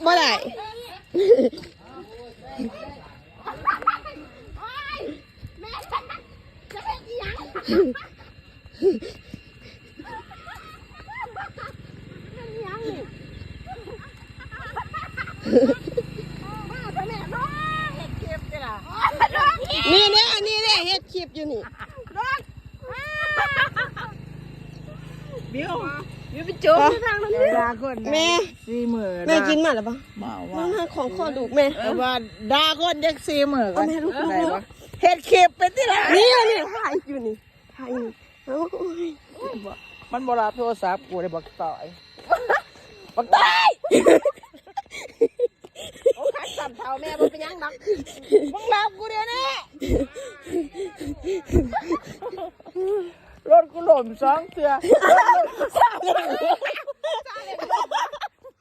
ບໍ່ໄດ້. ນີ້ເດ້ ນີ້ເດ້ ເຮັດຄລິບຢູ່ນີ້. ບິວ ບິວໄປໂຈມຢູ່ທາງນັ້ນເດ້. ດາຄົນ ແມ່ ສີ່ມື້ ແມ່ກິນມາແລ້ວບໍ່? ມາ ມາ ມາ ຂອງຂໍລູກແມ່. ເອີ ວ່າດາຄົນຈັກສີ່ມື້ກ່ອນ. ເອົາແມ່ ລຸກ ລຸກ ລຸກ. ເຮັດຄລິບໄປຕິລະ. ນີ້ ນີ້ ຖ່າຍຢູ່ນີ້ ຖ່າຍຢູ່. ໂອ້ຍ ມັນບໍ່ ມັນບໍ່ຮັບໂທລະສັບກູເດ້ ບັກຕ້ອຍ ບັກຕ້ອຍ. ໂອ້ ຄັນສຳເທົາແມ່ບໍ່ເປັນຫຍັງດອກ ມຶງຮັບກູດຽວນີ້. ລົດກູລົ້ມສອງເທື່ອ ລົດລົ້ມ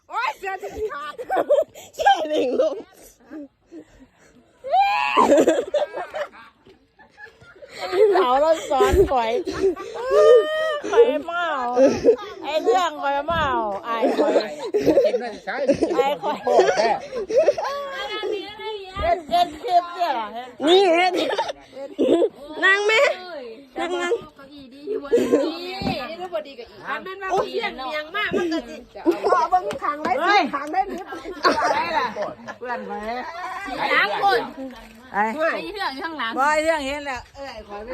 ໂອ້ຍ ເສື້ອຊິຂາດ ຊາເລັງລົ້ມ. ເຂົາລາວສອນຂ້ອຍ ຂ້ອຍເມົາ ໄອ້ເລື່ອງຂ້ອຍເມົາ ອາຍຂ້ອຍ ກິນໄດ້ໃສ ອາຍຂ້ອຍ ໂຄດແທ້. ເຮັດ ເຮັດຄລິບເດ້ອ ນີ້ເຮັດ ນັ່ງແມ່ ນັ່ງ ນັ່ງ. ເກົ້າอี้ດີຢູ່ບໍ່? ດີ ນີ້ບໍ່ດີກໍອີກ ຄັນແມ່ນວ່າເພິ່ນລ້ຽງມາ ມັນກໍຊິ ເພາະເບິ່ງຂ້າງໄດ້ ເອີຍ ຂ້າງໄດ້ນີ້ ໄດ້ລະ ເພື່ອນຂ້ອຍ ຂ້າງຄົນ ໄອ້ ໄອ້ເລື່ອງຢູ່ຂ້າງຫຼັງ ບໍ່ ໄອ້ເລື່ອງເຫັນແລ້ວ ເອີຍ ຂ້ອຍໄປ